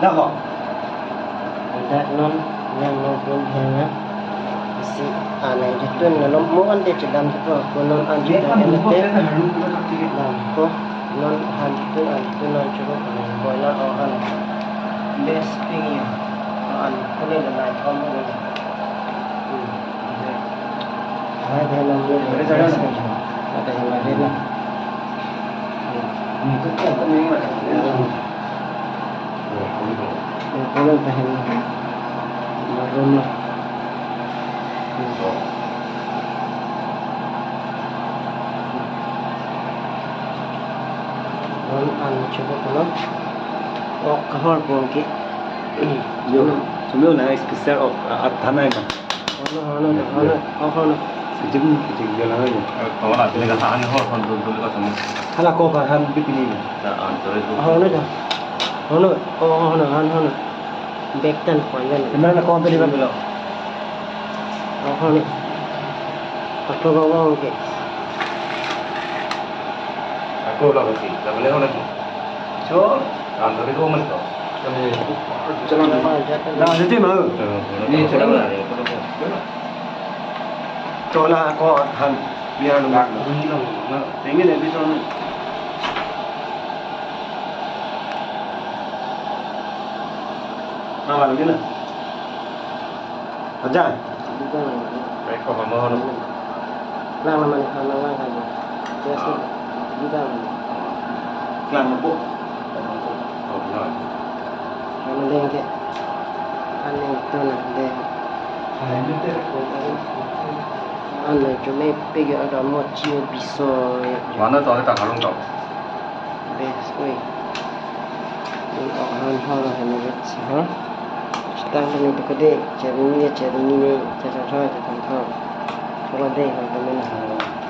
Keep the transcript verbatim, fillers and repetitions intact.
Dak ho. Dak non yang nong pun hena. Si anai jatun na lom mo ante chedam tu ko non ante dak ante. Dam ko non han tu an tu non churu ko boiler o an. Best thing ya. O an ko le la thom ko. Hmm. Hai dai nong le. Ada yang lain na. Olo tahen. Marum lo. Ron an chobo kono. Ok kahor pon ke. Yo, sumio na special ok, ah, at thanai ma. Hono, hono, hono, oh, hono. Sejeng, sejeng jalan aja. Kawan ada lega tahan ho, hon dul dul ka semua. Hala ko ba han bit ini. Nah, ah, sorry, dul. Hono dah. Hono, oh, hono, han, hono. Back tan point kan. Gimana na ko beli beli lo? Oh, hono. Aku bawa oke. Aku lah mesti. Dah boleh hono. So, ah, sorry, dua menit. Jalan. Nah, jadi mau. Ini jalan. Chola ko han biar lu. Ini lo, na, tinggi deh, bisa lo. Nah, lalu gini. Aja. Baik, kok kamu lo? Lang naman, lang lang kan. Biasa. Lang po. Oh, no. Ano din ke? Ano ito na din? Ano, chumepik yo ada mo chiyo biso. Mana to, ta kalong to. Bes, oi. Ni ok han ho lo han ni bes, ha? Chitang kami to kede, chari ni, chari ni ni, chari tho, chari tho. Cholo de, ho kami na.